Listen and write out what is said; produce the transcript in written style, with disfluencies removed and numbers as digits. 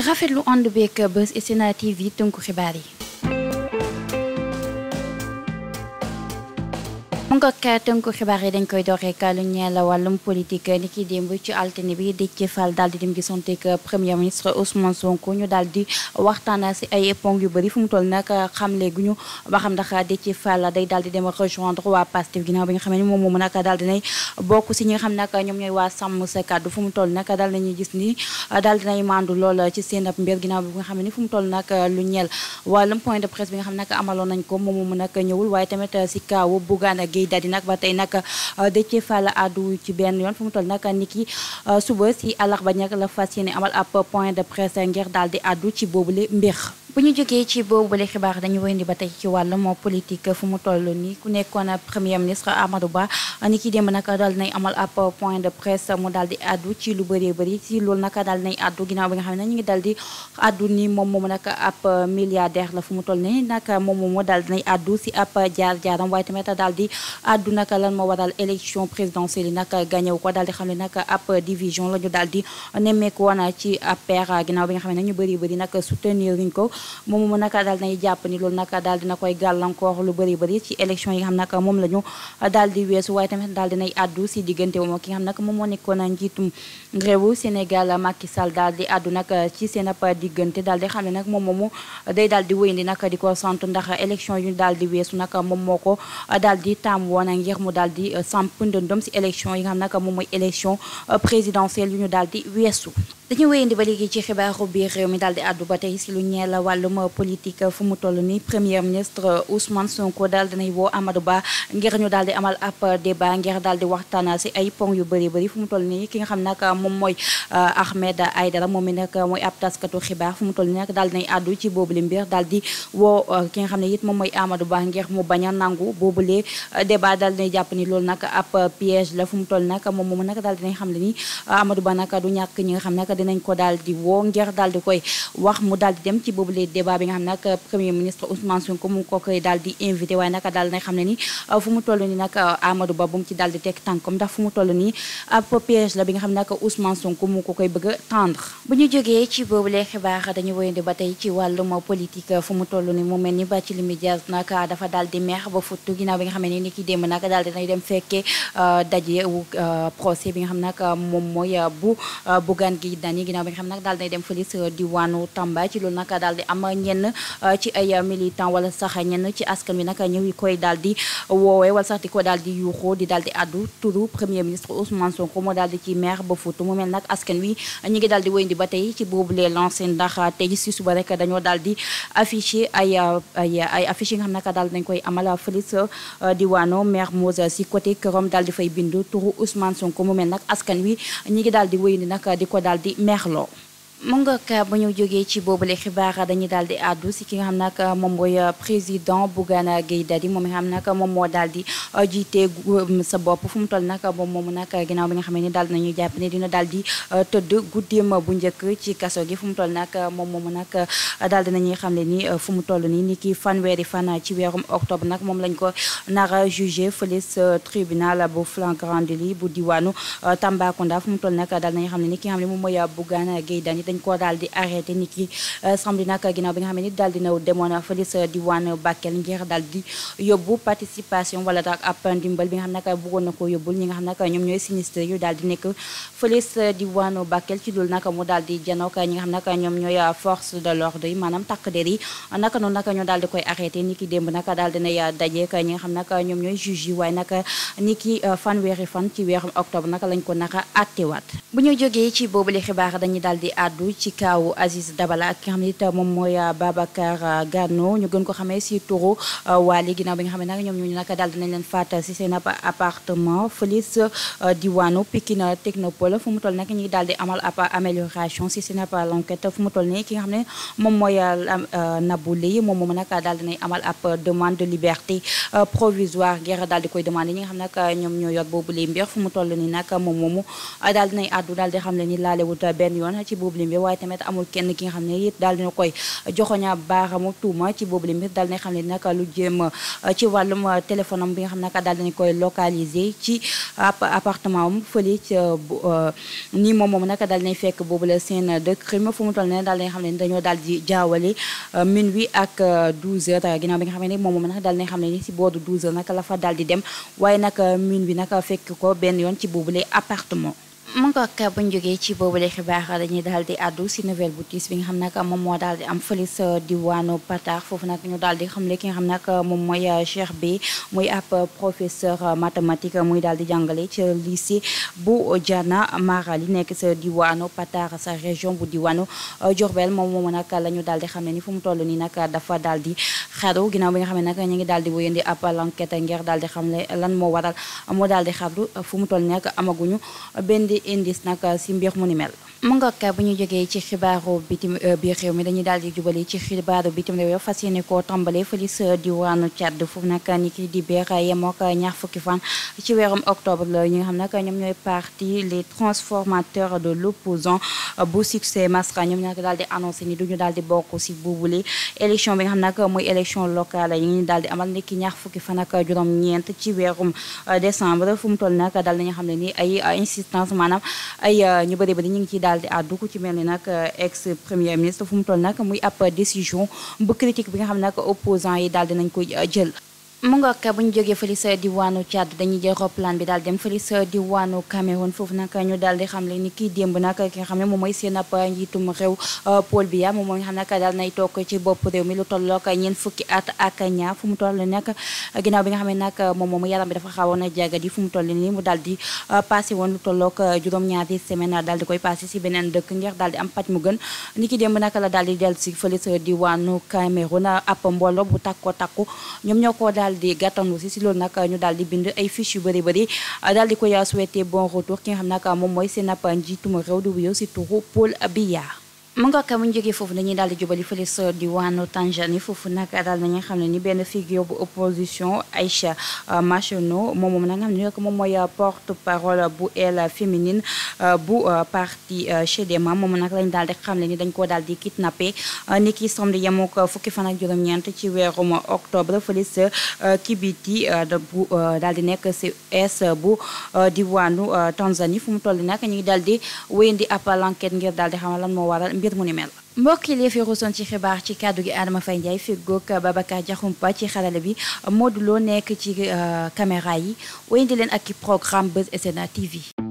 rafetlu ànd beeg Buzz SN TV tënku xibaar yi. mu nga tënku xibaar yi dañ koy doxee lu ñeel wàllum politique ni ki démb ci altine bi Déthié Fall daal di dem gisante ak premier ministre Ousmane Sonko ñu daal di waxtaan si ay ponk yu bëri fu mu toll nag xamle gu ñu ba xam ndax Déthié Fall day daal di dem rejoindre waa Pastef ginnaaw bi nga xam ne moom moomu nag daal dinay bokk si ñi nga xam nag ñoom ñooy waa sàmm sa kàddu fu mu toll nag daal nañuy gis ni daal dinay mandu lool ci seen ab mbir ginnaaw bi nga xam ne fu mu toll nag lu ñeel wàllum point de presse bi nga xam nag amaloon nañ ko moom moomu nag ñëwul waaye tamit si kaawu Bougane daal di nag ba tey nag Déthié Fall àddu ci benn yoon fu mu toll nag niki suba si àllarba nag la fas yéene amal ab point de presse ngir daal di àddu ci boobule mbir. bu ñu jógee ci boobule xibaar dañu wëndi ba tey ci wàllum politique fu mu toll nii ku nekkoon premier ministre Amadou Ba ni ki démb nag daal nay amal ab point de presse mu daal di addu ci lu bëree bëri si loolu nag daal nay addu ginnaaw bi nga xam ne ñu ngi daal di addu ni moom moomu nag ab milliardaire la fu mu toll nii nag moom moomu daal dinay addu si ab jaar-jaaram waaye tamit daal di addu nag lan moo waral élection présidentielle yi nag gagné wu ko daal di xam ne nag ab division la ñu daal di nemmeeku woon ci APR ginnaaw bi nga xam ne ñu bëri nag soutenir luñ ko moom nag daal nay jàpp ni loolu nag daal dina koy gàllankoor lu bëri ci élection yi nga xam nag moom la ñu daal di weesu waaye tamit daal dinay addu si diggante moom ki nga xam nag moom moo nekkoon njiitum réewu Sénégal Macky Sall daal di addu nag ci seen ab diggante daal di xam ne nag moom moomu day daal di wéyandi nag di ko sant ndax élection yu daal di weesu nag moom moo ko daal di taam woon ngir mu daal di samp ndëndëm si élection yi nga xam nag moom mooy élection présidentielle yu ñu daal di weesu. dañu wéyandi ba léegi ci xibaaru biir réew mi daal di àddu ba tey si lu ñeel wàllum politique fu mu toll ni premier ministre Ousmane Sonko daal dinay woo Amadou Ba ngir ñu daal di amal ab débat ngir daal di waxtaan si ay ponk yu bëri fu mu toll nii ki nga xam nag moom mooy Ahmed Aïdara moom mi nag mooy ab taskatu xibaar fu mu toll nii nag daal dinay àddu ci boobule mbir daal di woo ki nga xam ne it moom mooy Amadou Ba ngir mu bañ a nangu boobule débat daal dinay jàpp ni loolu nag ab piège la fu mu toll nag moom moomu nag daal dinay xam ne ni Amadou Ba nag du ñàkk ñi nga xam nag dinañ ko daal di woo ngir daal di koy wax mu daal di dem ci boobule débat bi nga xam nag premier ministre Ousmane Sonko mu ko koy daal di invité waaye nag daal dina xam ne ni fu mu toll nii nag Amadou Ba bu mu ci daal di teg tànkam ndax fu mu toll nii ab piège la bi nga xam nag Ousmane Sonko mu ko koy bëgg a tendre. bu ñu jógee ci boobule xibaar dañu wéyandi ba tey ci wàllum politique fu mu toll nii mu mel ni Barthélémy Dias nag dafa daal di meex ba futtu ginnaaw bi nga xam ne ni ki démb nag daal dinay dem fekkee daje wu procès bi nga xam nag moom mooy bu Bougane Gueye Dany ginnaaw bi nga xam nag daal day dem fële sa diwaanu Tamba ci loolu nag daal di am ñenn ci ay militant wala sax ñenn ci askan wi nag ñëw koy daal di woowee wala sax di ko daal di yuuxoo di daal di addu turu premier ministre Ousmane Sonko moo daal di ci maire ba fuutu mu mel nag askan wi ñu ngi daal di wéyandi ba tey ci boobu les lancé ndax tey si suba rek dañoo daal di affiché ay affiché yi nga xam nag daal dañ koy amal fële sa diwaanu Mermoz si côté këram daal di fay bindu turu Ousmane Sonko mu mel nag askan wi ñu ngi daal di wéyandi nag di ko daal di meexloo. mu nga ka ba ñu jógee ci boobule xibaar dañuy daal di àddu si ki nga xam nag moom mooy président Bougane Gueye Dany moom nga xam nag moom moo daal di jiite sa bopp fu mu toll nag moom moomu nag ginnaaw bi nga xam ne daal nañu jàpp ne dina daal di tëdd guddeem bu njëkk ci kaso gi fu mu toll nag moom moomu nag daal dinañuy xam ne ni fu mu toll nii ni ki fanweeri fan ci weerum octobre nag moom lañ ko nar a jugé fële sa tribunal bu flagrant délit bu diwaanu Tambacounda fu mu toll nag daal nañu xam ne ni ki nga xam ne moom mooy Bougane Gueye Dany dañ ko daal di arrêté ni ki samedi nag ginnaaw bi nga xam ne ni daal dina demoon fële sa diwaan Bakel ngir daal di yóbbu participation wala daal ab ndimbal bi nga xam ne bëggoon na ko yóbbul ñi nga xam ne ñoom ñooy sinistre yu daal di nekk fële sa diwaan Bakel ci loolu nag mu daal di janook ñi nga xam ne ñoom ñooy force de l'ordre yi maanaam takk der yi naka noonu nag ñoo daal di koy arrêté ni ki démb nag daal dinay dajeek ñi nga xam ne ñoom ñooy juge yi waaye nag ni ki fanweeri fan ci weeru octobre nag lañ ko naka attewaat. bu ñu jógee ci boobule xibaar dañuy daal di ci kaawu Aziz Dabala ak ki nga xam ne it moom mooy Babacar Gano ñu gën ko xamee si turu Wali ginnaaw bi nga xam ne nag ñoom ñu nag daal dinañ leen faat si seen appartement fële sa diwaanu Pikine Technopole fu mu toll nag ñu ngi daal di amal ab amélioration si seen l'enquête fu mu toll nii ki nga xam ne moom mooy Nabou Leye moom nag daal dinay amal ab demande de liberté provisoire ngir daal di koy demandé ñi nga xam nag ñoom ñoo yor boobu li mbir fu mu toll nii nag moom moomu daal dinay addu daal di xam ne ni laalewut benn yoon ci boobu mbir waaye tamit amul kenn ki nga xam ne it daal dina koy joxoña baaramu tuuma ci boobule mbir daal dina xam ne nag lu jëm ci wàllum téléphone am bi nga xam ne nag daal dinañ koy localiser ci appartement am fële ci nii moom nag daal dinañ fekk boobule scène de crime fu mu toll ne daal dinañ xam ne dañoo daal di jaawale minuit ak 12 heures ginnaaw bi nga xam ne moom nag daal dinañ xam ne ni si booru 12 heures nag la fa daal di dem waaye nag minuit nag fekk ko benn yoon ci boobule appartement. mu nga ak bu ñu jógee ci boobule xibaar dañuy daal di àddu si nouvelle bu tiis bi nga xam nag moom moo daal di am fële sa diwaanu Patar foofu nag ñu daal di xamle ki nga xam nag moom mooy Cheikh bi muy ab professeur mathématique muy daal di jàngale ci lycée bu Diana Marali nekk sa diwaanu Patar sa région bu diwaanu Diourbel moom nag la ñu daal di xam ne ni fu mu toll nii nag dafa daal di xaru ginnaaw bi nga xam ne nag ñu ngi daal di wéyandi ab l'enquête ngir daal di xamle lan moo waral moo daal di xaru fu mu toll nii nag amaguñu benn indice nag si mbir mu ni mel. mu nga ak bu ñu jógee ci xibaaru bitim biir réew mi dañuy daal di jubali ci xibaaru bitim réew fas yéene koo tàmbale fële sa diwaanu Tchad foofu nag ni ki di biir yemoo ak ñaar fukki fan ci weerum octobre la ñi nga xam nag ñoom ñooy parti les transformateurs de l'opposant bu succès masra ñoom nag daal di annoncé ni duñu daal di bokk si boobule élection bi nga xam nag mooy élection locale yi ngi daal di amal ni ki ñaar fukki fan ak juróom-ñeent ci weerum décembre fu mu toll nag daal nañu xam ne ni ay insistance maanaam ay ñu bëri ñu ngi ci daal di àddu ku ci mel ni nag ex premier ministre fu mu toll nag muy ab décision bu critique bi nga xam ne nag opposant yi daal dinañ koy jël. mu nga ak bu ñu jógee fële sa diwaanu Tchad dañuy jël roplaan bi daal dem fële sa diwaanu Cameroun foofu nag ñu daal di xam le ni kii démb nag ki nga xam ne moom mooy seen ab njiitum réew Paul Biya moom mooy nga xam nag daal nay toog ci bopp réew mi lu tollook ñeent fukki at ak ñaar fu mu toll nag ginnaaw bi nga xam ne nag moom yaram bi dafa xawoon a jagadi fu mu toll nii mu daal di passé woon lu tollook juróom-ñaari semaine daal di koy passé si beneen dëkk ngir daal di am paj mu gën ni ki démb nag la daal di del si fële sa diwaanu Cameroun ab mbooloo bu takko ñoom ñoo ko daal di gàttandu si loolu nag ñu daal di bind ay fiche yu bëri daal di koy souhaité bon retour ki nga xam nag moom mooy seen ab njiitum réew di wuyoo si turu Paul Biya. mu nga ko mu jógee foofu dañuy daal di jubali fële sa diwaanu Tanzanie foofu nag daal nañu xam ne ni benn figure bu opposition Aïcha Machono moom nag nga xam ne nag moom mooy porte parole bu aile féminine bu parti Chadema moom nag lañ daal di xam ne ni dañ koo daal di kidnappé ni ki samedi yemoo ko fukki fan ak juróom-ñeent ci weerum octobre fële sa Kibiti bu daal di nekk si es bu diwaanu Tanzanie fu mu toll nag ñu ngi daal di wéyandi ab l'enquête ngir daal di xamal lan moo waral mbir mu ni mel. mbokk yi li fi ruusoon ci xibaar ci kàddu gi Adama Faye Ndiaye feggoog Babacar Diakhoumpa ci xarala bi Modou Lo nekk ci caméra yi wéyandi leen ak i programme Buzz SNA TV.